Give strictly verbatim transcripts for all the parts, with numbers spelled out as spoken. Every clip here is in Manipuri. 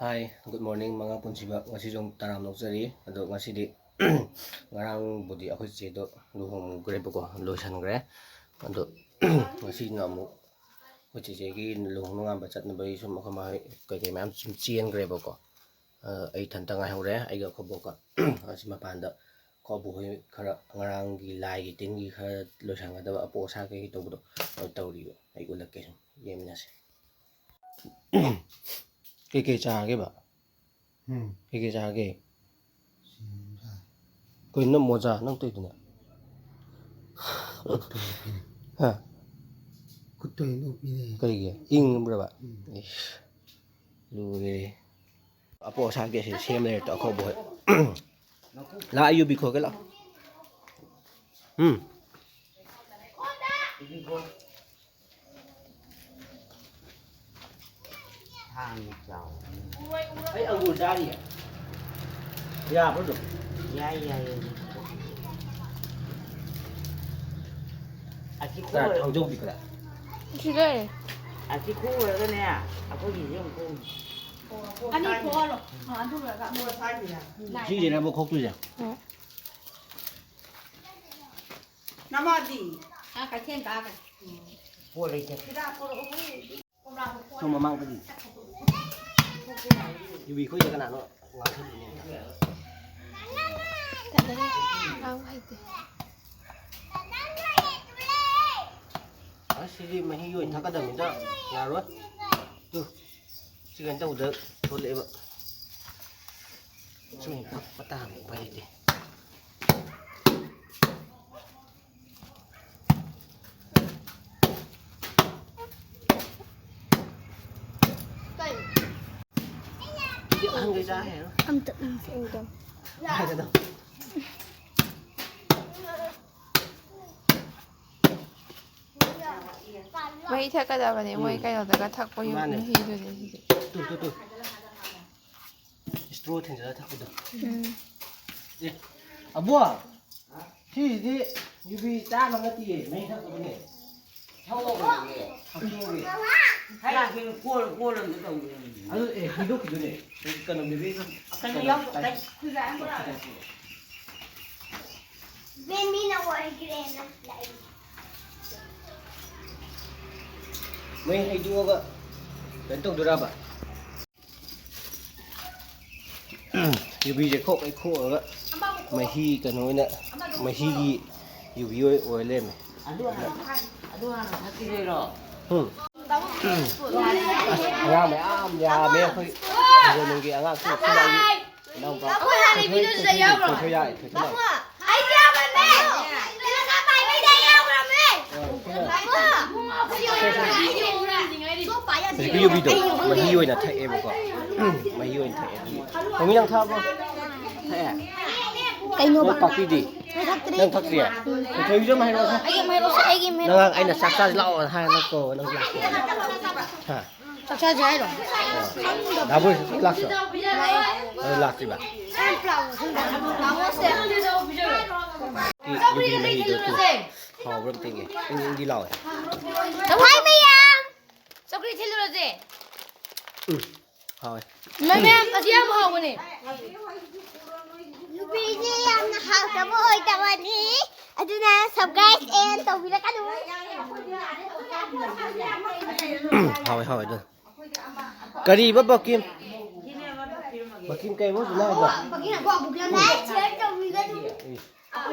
Hi, good morning, ꯃꯉꯥ ꯄꯨꯟꯁꯤꯕ꯫ ꯉꯁꯤꯁꯨ ꯑꯃꯨꯛ ꯇꯔꯥꯝ ꯂꯧꯖꯔꯤ꯫ ꯑꯗꯣ ꯉꯁꯤꯗꯤ ꯉꯔꯥꯡꯕꯨꯗꯤ ꯑꯩꯈꯣꯏ ꯆꯦꯗꯣ ꯂꯨꯍꯣꯡꯈ꯭ꯔꯦꯕꯀꯣ, ꯂꯣꯏꯁꯟꯈ꯭ꯔꯦ꯫ ꯑꯗꯣ ꯉꯁꯤꯅ ꯑꯃꯨꯛ ꯑꯩꯈꯣꯏ ꯆꯦꯆꯦꯒꯤ ꯂꯨꯍꯣꯡ ꯅꯣꯉꯥꯟꯕ ꯆꯠꯅꯕꯒꯤ ꯁꯨꯝ ꯑꯩꯈꯣꯏ ꯃꯥ ꯍꯣꯏ ꯀꯩꯀꯩ ꯃꯌꯥꯝ ꯁꯨꯝ ꯆꯦꯟꯈ꯭ꯔꯦꯕꯀꯣ꯫ ꯑ, ꯑꯩ ꯏꯊꯟꯇ ꯉꯥꯏꯍꯧꯔꯦ, ꯑꯩꯒ ꯑꯩꯈꯣꯏ ꯕꯣꯛꯀ꯫ ꯑꯁꯤ ꯃꯄꯥꯟꯗ ꯑꯩꯈꯣꯏ ꯕꯣꯛ ꯍꯣꯏ ꯈꯔ ꯉꯔꯥꯡꯒꯤ ꯂꯥꯏꯒꯤ ꯇꯤꯟꯒꯤ ꯈꯔ ꯂꯣꯏꯁꯟꯒꯗꯕ ꯑꯄꯣ ꯑꯁꯥ ꯀꯩꯀꯩ ꯇꯧꯕꯗꯣ ꯑꯗꯨ ꯇꯧꯔꯤꯕ꯫ ꯑꯩ ꯎꯠꯂꯛꯀꯦ ꯁꯨꯝ, ꯌꯦꯡꯃꯤꯟꯅꯁꯦ꯫ ꯀꯩꯀꯩ ꯆꯥꯒꯦꯕ? ꯎꯝ꯫ ꯀꯩꯀꯩ ꯆꯥꯒꯦ? ꯁꯤꯡꯖꯨ ꯆꯥꯏ꯫ ꯀꯩꯅꯣ ꯅꯪ ꯃꯣꯖꯥ ꯅꯪ ꯇꯧꯏꯗꯨꯅ? ꯈꯨꯠꯇꯣ ꯅꯣꯞꯄꯤꯅꯦ꯫ ꯍꯥ? ꯈꯨꯠꯇꯣ ꯅꯣꯞꯄꯤꯅꯦ꯫ ꯀꯩꯒꯤ? ꯏꯪꯕ꯭ꯔꯕ? ꯎꯝ꯫ ꯏꯁ, ꯂꯣꯏꯔꯦ꯫ ꯑꯄꯣ ꯑꯁꯥꯒꯤ ꯑꯁꯤ ꯁꯦꯝ ꯂꯩꯔꯦ ꯇꯣ, ꯑꯩꯈꯣꯏ ꯕꯣꯏ꯫ ꯂꯥꯛꯑꯣ, ꯌꯨꯕꯤ ꯈꯣꯠꯀꯦ ꯂꯥꯛꯑꯣ꯫ ꯎꯝ꯫ ꯊꯥꯡ ꯆꯥꯎ꯫ ꯑꯩ ꯑꯪꯒꯨꯔ ꯆꯥꯔꯤꯌꯦ꯫ ꯌꯥꯕ꯭ꯔꯣ ꯑꯗꯨꯝ? ꯌꯥꯏ, ꯌꯥꯏ, ꯌꯥꯏ꯫ ꯑꯁꯤ ꯀꯗꯥꯏ ꯈꯣꯏ-, ꯊꯥꯡꯖꯧꯗꯤ ꯀꯗꯥꯏ? ꯁꯤ ꯂꯩꯔꯦ꯫ ꯑꯁꯤ ꯈꯣꯛꯎꯔꯒꯅꯦ, ꯑꯩꯈꯣꯏꯒꯤꯁꯦ ꯑꯃꯨꯛ ꯈꯣꯛꯎ꯫ ꯑꯅꯤ ꯈꯣꯛꯍꯜꯂꯣ꯫ ꯑ, ꯑꯗꯨ ꯂꯣꯏꯔꯒ ꯑꯃꯨꯛ ꯁꯤꯁꯤꯔꯕ ꯈꯣꯛꯇꯣꯏꯁꯦ? ꯎꯝ꯫ ꯅꯃꯥꯗꯤ? ꯑꯥ, ꯀꯩꯊꯦꯜ ꯀꯥꯈ꯭ꯔꯦ꯫ ꯄꯣꯠ ꯂꯩꯇꯦ꯫ ꯍꯤꯗꯥꯛ ꯄꯨꯔꯛꯎ꯫ ꯁꯣꯝ ꯃꯃꯥꯡꯗꯒꯤ꯫ ꯌꯨꯕꯤ ꯈꯣꯏꯗ ꯀꯅꯥꯅꯣ ꯉꯥꯡꯁꯜꯂꯤꯅꯦ꯫ ꯇꯜꯂꯦ, ꯉꯥꯡꯕ ꯍꯩꯇꯦ꯫ ꯑꯁ, ꯁꯤꯗꯤ ꯃꯍꯤ ꯑꯣꯏꯅ ꯊꯛꯀꯗꯕꯅꯤꯗ, ꯌꯥꯔꯣꯏ꯫ ꯇꯨ, ꯁꯤ ꯀꯩꯅꯣ ꯇꯧꯕꯗ ꯊꯣꯛꯂꯛꯑꯦꯕ꯫ ꯁꯨꯝ ꯄꯠ-, ꯄꯠꯊꯍꯟꯕ ꯎꯄꯥꯏ ꯂꯩꯇꯦ꯫ ꯑꯗꯨꯗꯤ ꯑꯍꯟꯈꯩ ꯆꯥ ꯍꯩꯔꯔꯣꯏ꯫ ꯑꯝꯇ ꯎꯝ, ꯑꯝꯇ꯫ ꯍꯥꯏꯒꯗꯧ꯫ ꯃꯍꯤ ꯊꯛꯀꯗꯕꯅꯦ, ꯃꯣꯏ ꯎꯝ꯫ ꯀꯩꯅꯣꯗꯒ ꯊꯛꯄ ꯌꯨ-, ꯃꯥꯅꯦ꯫ ꯃꯍꯤꯗꯨꯅꯦ ꯁꯤꯗꯤ꯫ ꯇꯨ, ꯇꯨ, ꯇꯨ꯫ Straw ꯊꯤꯟꯖꯤꯜꯂ ꯊꯛꯄꯗꯣ꯫ ꯎꯝ꯫ ꯑꯦ, ꯑꯕꯣ! ꯁꯤꯁꯤꯗꯤ ꯌꯨꯕꯤ ꯆꯥꯅꯕ ꯅꯠꯇꯤꯌꯦ, ꯃꯍꯤ ꯊꯛꯅꯕꯅꯦ꯫ ꯊꯛꯑꯣ꯫ ꯊꯛꯇꯣꯛꯑꯒꯦ꯫ ꯍꯥꯏꯔꯛꯀꯦ, ꯀꯣꯜ ꯀꯣꯜ ꯑꯝꯇ ꯇꯧꯒꯦ꯫ ꯑꯗꯨ ꯑꯦ ꯍꯩꯗꯣꯛꯈꯤꯗꯣꯏꯅꯦ꯫ ꯀꯩꯅꯣ ꯕꯦꯕꯤ ꯀꯩꯅꯣ ꯌꯥꯎ-, ꯀꯩ-, ꯈꯨꯖꯥꯏ ꯑꯃ ꯄꯨꯔꯛꯑꯣ꯫ ꯕꯦꯟ ꯃꯤꯅ ꯑꯣꯏꯈ꯭ꯔꯦꯅ ꯂꯥꯛꯏ꯫ ꯃꯩ ꯍꯩꯗꯣꯛꯑꯒ ꯀꯩꯅꯣ ꯇꯧꯗꯣꯏꯔꯕ? ꯌꯨꯕꯤꯁꯦ ꯈꯣꯛ ꯍꯦꯛ ꯈꯣꯛꯑꯒ ꯃꯍꯤ ꯀꯩꯅꯣ ꯑꯣꯏꯅ, ꯃꯍꯤꯒꯤ ꯌꯨꯕꯤ ꯑꯣꯏ ꯑꯣꯏ ꯂꯩꯔꯝꯃꯦ꯫ ꯑꯗꯨ ꯍꯥꯟꯅ, ꯑꯗꯨ ꯍꯥꯟꯅ ꯊꯛꯈꯤꯗꯣꯏꯔꯣ? ꯎꯝ꯫ ꯑꯁ, ꯑꯉꯥꯡ ꯃꯌꯥꯝ ꯌꯥꯝꯃꯦ ꯑꯩꯈꯣꯏ ꯍꯤꯡꯒꯣꯜꯅꯨꯡꯒꯤ ꯑꯉꯥꯡꯁꯤꯡ ꯁꯤꯗꯒꯤ ꯏꯅꯥꯎꯄꯥ ꯑꯩꯈꯣꯏ ꯍꯥꯟꯅ ꯊꯣꯏꯊꯣꯏ, ꯚꯤꯗꯤꯑꯣꯁꯤꯗ ꯊꯣꯏꯊꯣꯏ, ꯌꯥꯎꯈ꯭ꯔꯕꯅꯦ꯫ ꯊꯣꯏꯊꯣꯏ ꯌꯥꯏ, ꯊꯣꯏꯊꯣꯏ ꯂꯥꯛꯑꯣ꯫ ꯑꯩꯗꯤ ꯌꯥꯝꯃꯟꯗꯦ꯫ ꯇꯦꯂꯪꯒꯥ ꯄꯥꯏꯕꯩꯗ ꯌꯥꯎꯈ꯭ꯔꯕꯅꯦ꯫ ꯍꯧꯖꯤꯛꯀꯤ ꯌꯨꯕꯤꯗꯣ ꯃꯍꯤ ꯑꯣꯏꯅ ꯊꯛꯑꯦꯕꯀꯣ꯫ ꯃꯍꯤ ꯑꯣꯏꯅ ꯊꯛꯑꯦ꯫ ꯃꯃꯤ ꯅꯪ ꯊꯛꯑꯕꯣ? ꯊꯛꯑꯦ? ꯀꯩꯅꯣꯕ? ꯅꯣꯏ ꯄꯥꯛꯄꯤꯗꯤ? ꯅꯪ ꯊꯛꯇ꯭ꯔꯤ? ꯊꯣꯏꯕꯤꯁꯨ ꯑꯃ ꯍꯥꯏꯔꯛꯑꯣꯁꯦ꯫ ꯑꯩꯒꯤ ꯑꯃ ꯍꯥꯏꯔꯛꯑꯣꯁꯦ, ꯑꯩꯒꯤ ꯑꯃ ꯅꯪ ꯍꯥꯏꯔꯛꯑꯣꯁꯦ꯫ ꯑꯩꯅ ꯆꯥꯛ ꯆꯥꯁꯤ ꯂꯥꯛꯑꯣ ꯍꯥꯏꯔ ꯅꯠꯇ꯭ꯔꯣ ꯅꯪ ꯂꯥꯛꯇꯣꯏꯅꯦ? ꯍꯥ? ꯆꯥꯛ ꯆꯥꯁꯦ ꯍꯥꯏꯔꯣ? ꯗꯥꯕꯣꯏ ꯂꯥꯛꯇ꯭ꯔꯣ? ꯂꯥꯛꯑꯦ꯫ ꯑꯗꯨ ꯂꯥꯛꯇ꯭ꯔꯤꯕ? ꯁꯤ ꯌꯨꯕꯤ ꯃꯍꯤꯗꯣ ꯇꯨ꯫ ꯍꯥꯎꯕ꯭ꯔꯥ ꯑꯝꯇ ꯌꯦꯡꯒꯦ꯫ ꯏꯪ ꯏꯪꯗꯤ ꯂꯥꯎꯋꯦ꯫ ꯍꯥꯏ ꯃꯌꯥꯝ! ꯆꯧꯀ꯭ꯔꯤ ꯊꯤꯜꯂꯨꯔꯁꯦ꯫ ꯎꯝ, ꯍꯥꯎꯋꯦ꯫ ꯃꯌꯥꯝ, ꯑꯁꯤ ꯌꯥꯝ ꯍꯥꯎꯕꯅꯦ꯫ ꯅꯨꯄꯤꯁꯦ ꯌꯥꯝꯅ ꯍꯥꯎꯇꯕ ꯑꯣꯏꯗꯕꯅꯤ꯫ ꯑꯗꯨꯅ subscribe and ꯇꯧꯕꯤꯔꯛꯀꯅꯨ꯫ ꯍꯥꯎꯋꯦ, ꯍꯥꯎꯋꯦ ꯑꯗꯨ꯫ ꯀꯔꯤꯕ ꯕꯀꯤꯝ? ꯕꯀꯤꯝ ꯀꯩꯕ ꯍꯧꯖꯤꯛ ꯅꯪ ꯍꯥꯏꯗꯣ? Like, share ꯇꯧꯕꯤꯒꯅꯨ꯫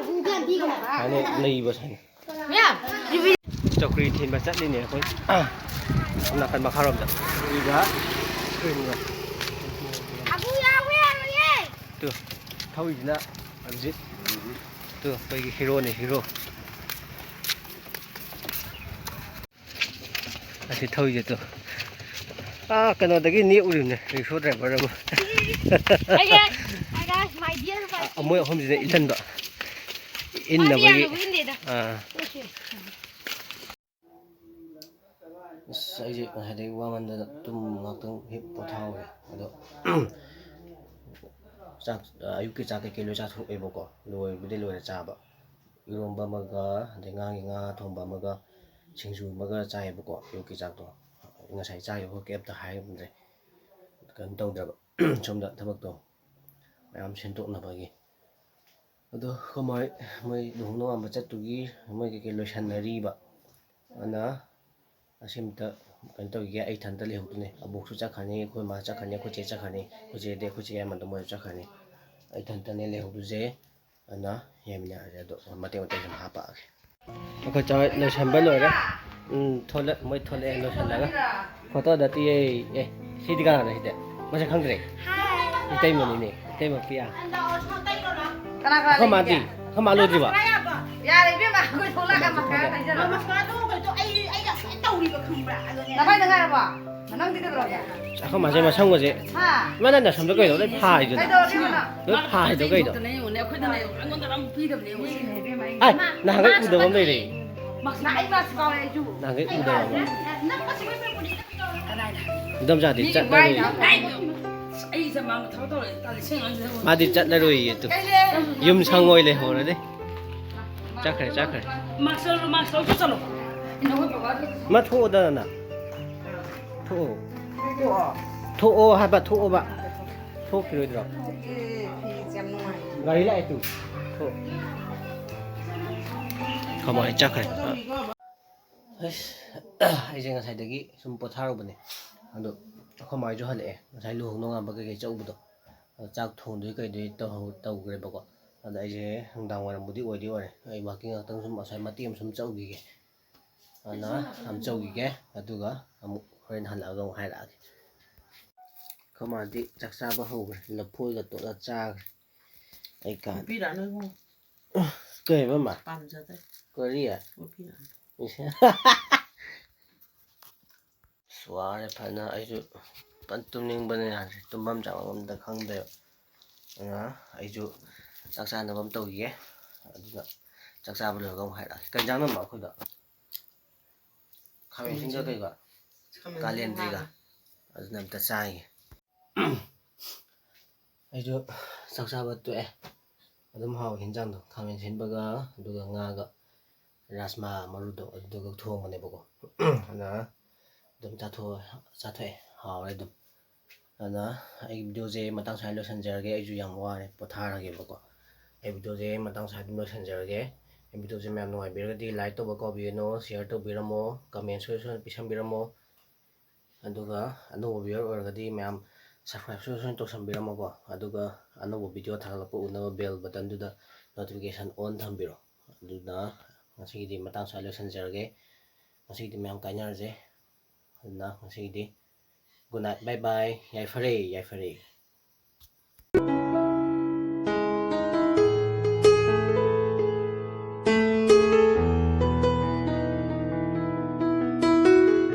ꯁꯥꯏꯅ ꯂꯩꯕ ꯁꯥꯏꯅ꯫ ꯃꯌꯥꯝ, ꯆꯧꯀ꯭ꯔꯤ ꯊꯤꯟꯕ ꯆꯠꯂꯤꯅꯦ ꯑꯩꯈꯣꯏ꯫ ꯑꯁꯣꯝ ꯅꯥꯀꯟ ꯃꯈꯥꯔꯣꯝꯗ꯫ ꯁꯤꯒ screenꯒ꯫ ꯑꯕꯨ ꯌꯥꯎꯕ ꯌꯥꯔꯣꯏꯌꯦ꯫ ꯇꯨ, ꯊꯧꯔꯤꯁꯤꯅ ꯑꯔꯖꯤꯠ꯫ ꯇꯨ, ꯑꯩꯈꯣꯏꯒꯤ ꯍꯤꯔꯣꯅꯦ, ꯍꯤꯔꯣ꯫ ꯑꯁꯤ ꯊꯧꯔꯤꯁꯦ ꯇꯨ꯫ ꯑꯥ, ꯀꯩꯅꯣꯗꯒꯤ ꯅꯦꯛꯎꯔꯤꯕꯅꯦ, ꯔꯤꯛꯁꯣ driver ꯑꯃ꯫ Hi guys, hi guys, my dear wife. ꯑ, ꯃꯣꯏ ꯑꯍꯨꯝꯁꯤꯅ ꯏꯜꯍꯟꯕ꯫ ꯃꯥꯗꯤ ꯏꯟꯅꯕꯒꯤ꯫ ꯌꯥꯝꯅꯕꯨ ꯏꯟꯗꯦꯗ꯫ ꯑꯥ꯫ ꯑꯁ, ꯑꯩꯁꯦ ꯉꯁꯥꯏꯗꯒꯤ ꯋꯥꯃꯟꯗꯅ ꯇꯨꯝ ꯉꯥꯛꯇꯪ ꯍꯤꯞ ꯄꯣꯊꯥꯍꯧꯔꯦ꯫ ꯑꯗꯣ, ꯆꯥꯛ, ꯑꯌꯨꯛꯀꯤ ꯆꯥꯛ ꯀꯩꯀꯩ ꯂꯣꯏ ꯆꯥꯊꯣꯛꯑꯦꯕꯀꯣ꯫ ꯂꯣꯏꯕꯨꯗꯤ ꯂꯣꯏꯔꯦ ꯆꯥꯕ꯫ ꯏꯔꯣꯝꯕ ꯑꯃꯒ, ꯑꯗꯩ ꯉꯥꯒꯤ, ꯉꯥ ꯊꯣꯡꯕ ꯑꯃꯒ, ꯁꯤꯡꯖꯨ ꯑꯃꯒ ꯆꯥꯏꯌꯦꯕꯀꯣ ꯑꯌꯨꯛꯀꯤ ꯆꯥꯛꯇꯣ꯫ ꯉꯁꯥꯏ ꯆꯥꯈꯤꯕ ꯈꯣꯠꯈꯤꯕ ꯑꯝꯇ ꯍꯥꯏꯔꯝꯗ꯭ꯔꯦ, ꯀꯩꯅꯣ ꯇꯧꯗ꯭ꯔꯕ꯫ ꯁꯣꯝꯗ ꯊꯕꯛꯇꯣ ꯃꯌꯥꯝ ꯁꯦꯝꯗꯣꯛꯅꯕꯒꯤ꯫ ꯑꯗꯣ ꯑꯩꯈꯣꯏ ꯃꯥ ꯍꯣꯏ ꯃꯣꯏ ꯂꯨꯍꯣꯡ ꯅꯣꯡꯉꯥꯟꯕ ꯆꯠꯇꯨꯒꯤ ꯃꯣꯏ ꯀꯩꯀꯩ ꯂꯣꯏꯁꯟꯅꯔꯤꯕ꯫ ꯑꯗꯨꯅ ꯑꯁꯤꯝꯇ ꯀꯩꯅꯣ ꯇꯧꯈꯤꯒꯦ꯫ ꯑꯩ ꯏꯊꯟꯇ ꯂꯩꯍꯧꯗꯣꯏꯅꯦ꯫ ꯑꯕꯣꯛꯁꯨ ꯆꯠꯈ꯭ꯔꯅꯤ, ꯑꯩꯈꯣꯏ ꯃꯥ ꯆꯠꯈ꯭ꯔꯅꯤ, ꯑꯩꯈꯣꯏ ꯆꯦ ꯆꯠꯈ꯭ꯔꯅꯤ, ꯑꯩꯈꯣꯏ ꯆꯦꯗꯤ ꯑꯩꯈꯣꯏ ꯆꯦ ꯌꯥꯏꯃꯗꯣ ꯃꯣꯏꯁꯨ ꯆꯠꯈ꯭ꯔꯅꯤ꯫ ꯑꯩ ꯏꯊꯟꯇꯅꯦ ꯂꯩꯍꯧꯗꯣꯏꯁꯦ꯫ ꯑꯗꯨꯅ ꯌꯦꯡꯃꯤꯟꯅꯔꯁꯦ꯫ ꯑꯗꯣ ꯃꯇꯦꯛ ꯃꯇꯦꯛ ꯁꯨꯝ ꯍꯥꯞꯄꯛꯑꯒꯦ꯫ ꯑꯩꯈꯣꯏ ꯆꯥꯛ ꯂꯣꯏꯁꯟꯕ ꯂꯣꯏꯔꯦ꯫ ꯎꯝ, ꯊꯣꯛꯂꯛ-, ꯃꯣꯏ ꯊꯣꯛꯂꯛꯑꯦ ꯂꯣꯏꯁꯜꯂꯒ꯫ ꯐꯣꯇꯣꯗ ꯇꯤꯌꯦ꯫ ꯑꯦ, ꯁꯤꯗꯤ ꯀꯅꯥꯅꯣ ꯁꯤꯗꯤ? ꯃꯁꯛ ꯈꯪꯗ꯭ꯔꯦ꯫ ꯏꯇꯩꯃꯅꯤꯅꯦ, ꯏꯇꯩꯃ ꯄꯤꯌꯥ꯫ ꯀꯅꯥ ꯀꯅꯥ ꯑꯩꯈꯣꯏ ꯃꯥꯗꯤ? ꯂꯩꯒꯦ? ꯑꯩꯈꯣꯏ ꯃꯥ ꯂꯣꯏꯗ꯭ꯔꯤꯕ? ꯌꯥꯔꯦ ꯏꯕꯦꯝꯃ, ꯑꯩꯈꯣꯏ ꯊꯣꯛꯂꯛꯑꯒ ꯃꯁꯀꯔꯥ ꯇꯧꯕꯗꯣ ꯑꯩ, ꯑꯩ ꯌꯥꯝ ꯀꯟꯅ ꯇꯧꯔꯤꯕ ꯈꯪꯕ꯭ꯔꯥ? ꯑꯗꯨꯅꯦ꯫ ꯅꯈꯣꯏꯗ ꯉꯥꯏꯔꯕꯣ? ꯅꯪꯗꯤ ꯀꯩꯗꯧꯔꯒꯦ? ꯑꯩꯈꯣꯏ ꯃꯥꯁꯦ ꯃꯁꯝꯒꯁꯦ꯫ ꯍꯥ? ꯏꯃꯥ, ꯅꯪ ꯅꯁꯝꯗꯣ ꯀꯩꯅꯣ ꯂꯣꯏ ꯐꯥꯔꯤꯗꯨꯅ? ꯀꯩꯗꯧꯔꯒꯦ ꯅꯪ? ꯂꯣꯏ ꯐꯥꯔꯤꯗꯣ ꯀꯩꯅꯣ? ꯌꯦꯡꯉꯨꯅꯦ, ꯑꯩꯈꯣꯏꯗꯅꯦ, ꯑꯩꯉꯣꯟꯗ ꯑꯃ ꯄꯤꯗꯕꯅꯦ, ꯌꯦꯡꯉꯨ, ꯁꯤ ꯂꯩꯕꯤꯕ ꯑꯩ꯫ ꯑꯥꯏ, ꯅꯍꯥꯟꯒꯩ ꯎꯗꯕ ꯑꯃ ꯂꯩꯔꯦ꯫ ꯃꯥꯁ ꯀꯥꯎꯔꯦ ꯑꯩꯁꯨ꯫ ꯅꯍꯥꯟꯒꯩ ꯎꯗꯕ ꯑꯃ꯫ ꯅꯪ ꯃꯁꯤ ꯂꯣꯏ ꯄꯨꯔꯛꯄꯅꯤ꯫ ꯀꯗꯥꯏꯗ? ꯏꯟꯗꯣꯝꯆꯥꯗꯤ ꯆꯠꯂꯔꯣꯏ꯫ ꯑꯩ ꯖꯃꯥꯟꯒ ꯊꯕꯛ ꯇꯧꯔꯦ꯫ ꯇꯜꯂꯤ, ꯁꯤ ꯑꯉꯥꯡꯁꯤꯅ꯫ ꯃꯥꯗꯤ ꯆꯠꯂꯔꯣꯏꯌꯦ, ꯇꯨ꯫ ꯀꯩ ꯂꯩ? ꯌꯨꯝ ꯁꯪꯉꯣꯏ ꯂꯩꯍꯧꯔꯅꯤ꯫ ꯆꯠꯈ꯭ꯔꯦ, ꯆꯠꯈ꯭ꯔꯦ꯫ ꯃꯥꯛꯁ ꯂꯧꯔꯣ, ꯃꯥꯛꯁ ꯂꯧꯔꯣ, ꯆꯠꯂꯣ꯫ ꯏꯅꯥꯎ ꯍꯣꯏ ꯕꯕꯥꯗ꯫ ꯃꯥ ꯊꯣꯛꯑꯣꯗꯅ꯫ ꯊꯣꯛꯑꯣ꯫ ꯊꯣꯛꯑꯣ ꯍꯥꯏꯕ, ꯊꯣꯛꯑꯣꯕ꯫ ꯊꯣꯛꯈꯤꯔꯣꯏꯗ꯭ꯔꯣ? ꯊꯣꯛꯀꯦ, ꯐꯤꯁꯦ ꯌꯥꯝ ꯅꯨꯡꯉꯥꯏ꯫ ꯒꯥꯔꯤ ꯂꯥꯛꯑꯦ ꯇꯨ꯫ ꯊꯣꯛ꯫ ꯀꯃꯥꯏ ꯆꯠꯈ꯭ꯔꯦ? ꯑꯁ, ꯑꯩꯁꯦ ꯉꯁꯥꯏꯗꯒꯤ ꯁꯨꯝ ꯄꯣꯊꯥꯔꯨꯕꯅꯦ꯫ ꯑꯗꯣ ꯑꯩꯈꯣꯏ ꯃꯥꯏꯁꯨ ꯍꯜꯂꯛꯑꯦ꯫ ꯉꯁꯥꯏ ꯂꯨꯍꯣꯡ ꯅꯣꯡꯉꯥꯟꯕ ꯀꯩꯀꯩ ꯆꯠꯂꯨꯕꯗꯣ꯫ ꯑꯗꯣ ꯆꯥꯛ ꯊꯣꯡꯗꯣꯏ ꯀꯩꯗꯣꯏ ꯇꯧꯍꯧ-, ꯇꯧꯈ꯭ꯔꯦꯕꯀꯣ꯫ ꯑꯗ ꯑꯩꯁꯦ ꯅꯨꯡꯗꯥꯡ ꯋꯥꯏꯔꯝꯕꯨꯗꯤ ꯑꯣꯏꯗꯤ ꯑꯣꯏꯔꯦ꯫ ꯑꯩ ꯋꯥꯀꯤꯡ ꯉꯥꯛꯇꯪ ꯁꯨꯝ ꯉꯁꯥꯏ ꯃꯇꯦꯛ ꯑꯃ ꯁꯨꯝ ꯆꯠꯂꯨꯈꯤꯒꯦ꯫ ꯑꯗꯨꯅ ꯌꯥꯝ ꯆꯧꯈꯤꯒꯦ, ꯑꯗꯨꯒ ꯑꯃꯨꯛ ꯍꯣꯔꯦꯟ ꯍꯜꯂꯛꯑꯒ ꯑꯃꯨꯛ ꯍꯥꯏꯔꯛꯑꯒꯦ꯫ ꯑꯩꯈꯣꯏ ꯃꯥꯗꯤ ꯆꯥꯛ ꯆꯥꯕ ꯍꯧꯈ꯭ꯔꯦ, ꯂꯐꯣꯏꯒ ꯇꯣꯠꯂ ꯆꯥꯈ꯭ꯔꯦ꯫ ꯑꯩ ꯀꯥ-, ꯅꯨꯄꯤꯔꯥ ꯅꯣꯏꯕꯨ? ꯀꯩ ꯍꯥꯏꯕ, ꯃꯥ? ꯄꯥꯝꯖꯗꯦ꯫ ꯀꯔꯤ? ꯅꯨꯄꯤꯔꯥ? ꯏꯁ꯫ ꯑꯁ, ꯋꯥꯔꯦ ꯐꯖꯅ꯫ ꯑꯩꯁꯨ ꯐꯖꯅ ꯇꯨꯝꯅꯤꯡꯕꯅ ꯌꯥꯗ꯭ꯔꯦ, ꯇꯨꯝꯐꯝ ꯆꯥꯐꯝ ꯑꯝꯇ ꯈꯪꯗꯦꯕ꯫ ꯑꯗꯨꯅ ꯑꯩꯁꯨ ꯆꯥꯛ ꯆꯥꯅꯕ ꯑꯃ ꯇꯧꯈꯤꯒꯦ, ꯑꯗꯨꯒ ꯆꯥꯛ ꯆꯥꯕ ꯂꯣꯏꯔꯒ ꯑꯃꯨꯛ ꯍꯥꯏꯔꯛꯑꯒꯦ꯫ ꯀꯩ ꯏꯟꯖꯥꯡꯅꯣ, ꯃꯥ, ꯑꯩꯈꯣꯏꯗꯣ? ꯈꯥꯃꯦꯟ ꯑꯁꯤꯟꯕ ꯀꯩꯒ? ꯈꯥꯃꯦꯟ ꯀꯥꯂꯦꯟꯗ꯭ꯔꯤꯒ꯫ ꯑꯁꯤꯟꯕ꯫ ꯑꯗꯨꯅ ꯑꯝꯇ ꯆꯥꯏꯒꯦ꯫ ꯑꯩꯁꯨ ꯆꯥꯛ ꯆꯥꯕ ꯇꯣꯛꯑꯦ꯫ ꯑꯗꯨꯝ ꯍꯥꯎꯋꯦ ꯍꯤꯟꯖꯥꯡꯗꯣ꯫ ꯈꯥꯃꯦꯟ ꯑꯁꯤꯟꯕꯒ, ꯑꯗꯨꯒ ꯉꯥꯒ, ꯔꯥꯖꯃꯥ ꯃꯔꯨꯗꯣ, ꯑꯗꯨꯗꯨꯒ ꯊꯣꯡꯕꯅꯦꯕꯀꯣ꯫ ꯑꯗꯨꯅ ꯑꯗꯨꯝ ꯆꯥꯊꯣꯛ ꯆꯥꯊꯣꯛꯑꯦ꯫ ꯍꯥꯎꯔꯦ ꯑꯗꯨꯝ꯫ ꯑꯗꯨꯅ ꯑꯩꯒꯤ videoꯁꯦ ꯃꯇꯥꯡ ꯁ꯭ꯋꯥꯏꯗ ꯂꯣꯏꯁꯤꯟꯖꯔꯒꯦ꯫ ꯑꯩꯁꯨ ꯌꯥꯝ ꯋꯥꯔꯦ, ꯄꯣꯊꯥꯔꯒꯦꯕꯀꯣ꯫ ꯑꯩ videoꯁꯦ ꯃꯇꯥꯡ ꯁ꯭ꯋꯥꯏꯗ ꯑꯗꯨꯝ ꯂꯣꯏꯁꯤꯟꯖꯔꯒꯦ꯫ ꯑꯩ videoꯁꯦ ꯃꯌꯥꯝ ꯅꯨꯡꯉꯥꯏꯕꯤꯔꯒꯗꯤ like ꯇꯧꯕ ꯀꯥꯎꯕꯤꯒꯅꯨ, share ꯇꯧꯕꯤꯔꯝꯃꯣ, comment ꯁꯣꯏꯗꯅ ꯄꯤꯁꯟꯕꯤꯔꯝꯃꯣ꯫ ꯑꯗꯨꯒ ꯑꯅꯧꯕ viewer ꯑꯣꯏꯔꯒꯗꯤ ꯃꯌꯥꯝ subscribe ꯁꯣꯏꯗꯅ ꯇꯧꯁꯟꯕꯤꯔꯝꯃꯣꯀꯣ꯫ ꯑꯗꯨꯒ ꯑꯅꯧꯕ video ꯊꯥꯒꯠꯂꯛꯄ ꯎꯅꯕ bell buttonꯗꯨꯗ notification on ꯊꯝꯕꯤꯔꯣ꯫ ꯑꯗꯨꯅ ꯉꯁꯤꯒꯤꯗꯤ ꯃꯇꯥꯡ ꯁ꯭ꯋꯥꯏꯗ ꯂꯣꯏꯁꯤꯟꯖꯔꯒꯦ꯫ ꯉꯁꯤꯒꯤꯗꯤ ꯃꯌꯥꯝ ꯀꯥꯏꯅꯔꯁꯦ꯫ ꯑꯗꯨꯅ ꯉꯁꯤꯒꯤꯗꯤ good night, bye bye, ꯌꯥꯏꯐꯔꯦ, ꯌꯥꯏꯐꯔꯦ꯫